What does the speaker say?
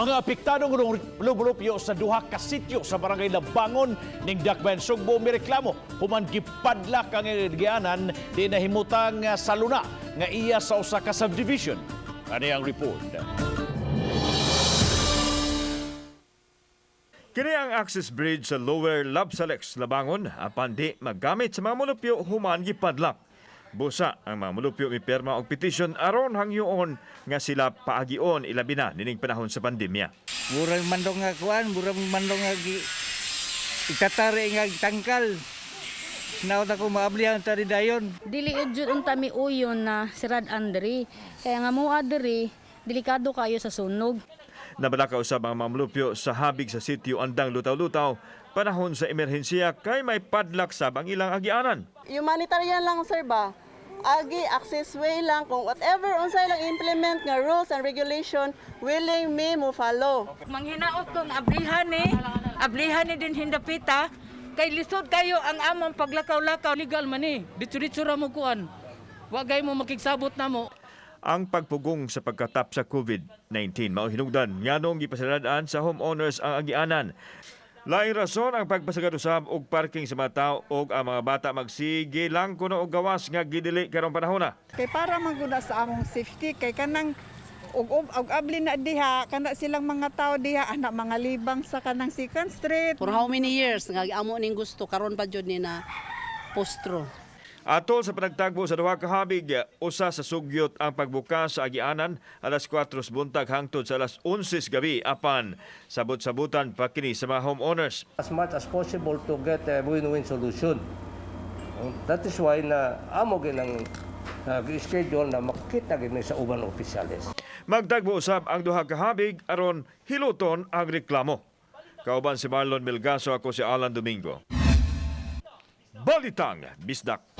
Mga apektadong mulupyo sa duha ka sityo sa barangay Labangon ning Dakbayan Sugbo mireklamo human gipadlak ang agianan di nahimutang saluna nga iya sa usa ka subdivision. Ani ang report. Kini ang access bridge sa Lower Labsalex, Labangon, apan di magamit sa mga mulupyo human gipadlak. Busa ang mga mulupyo mipirma og petisyon aron hangyoon nga sila paagion, ilabi na nining panahon sa pandemya. Murag mandong nga kuan, murag mandong nga gi itatari nga tangkal. Naot ako maablihan tari dayon. Dili jud unta mi uyon na sirad Andre. Kaya nga mo adiri, delikado kayo sa sunog. Nabalaka usab ang mga mulupyo sa habig sa sitio Andang Lutaw-Lutaw panahon sa emerhensiya kay may padlak sab ang ilang agianan. Humanitarian lang, sir, ba? Agi access way lang, kung whatever unsay lang implement nga rules and regulation, willing me mo follow. Manghinaot kong ablihan ni, ablihan ni din hindapita, kay lisod kayo ang among paglakaw-lakaw. Legal man ni. Ditso-ditso ra mo kuan. Wa gay mo makigsabot namo. Ang pagpugong sa pagkatap sa COVID-19 mao hinungdan nganong gipasarad-an sa homeowners ang agianan. Laing rason ang pagpasagad usab og parking sa mga tao og ang mga bata magsige lang kuno og gawas nga gidili karong panahona. Kay para man gud na sa among safety, kay kanang og abli na diha kana silang mga tao diha ana mga libang sa kanang Second Street. For how many years nga amo ning gusto, karon pa jud ni na postro. Atol sa panagtagbo sa duha ka habig, usa sa sugyot ang pagbukas sa agianan alas 4 sa buntag hangtod sa alas 11 sa gabi, apan sabot-sabutan pa kini sa mga homeowners. As much as possible to get a win-win solution. That is why na amo ginang schedule na makita gini sa uban opisyales. Magtagbo usab ang duha ka habig aron hiluton ang reklamo. Kauban si Marlon Milgaso, ako si Alan Domingo. Balitang Bisdak.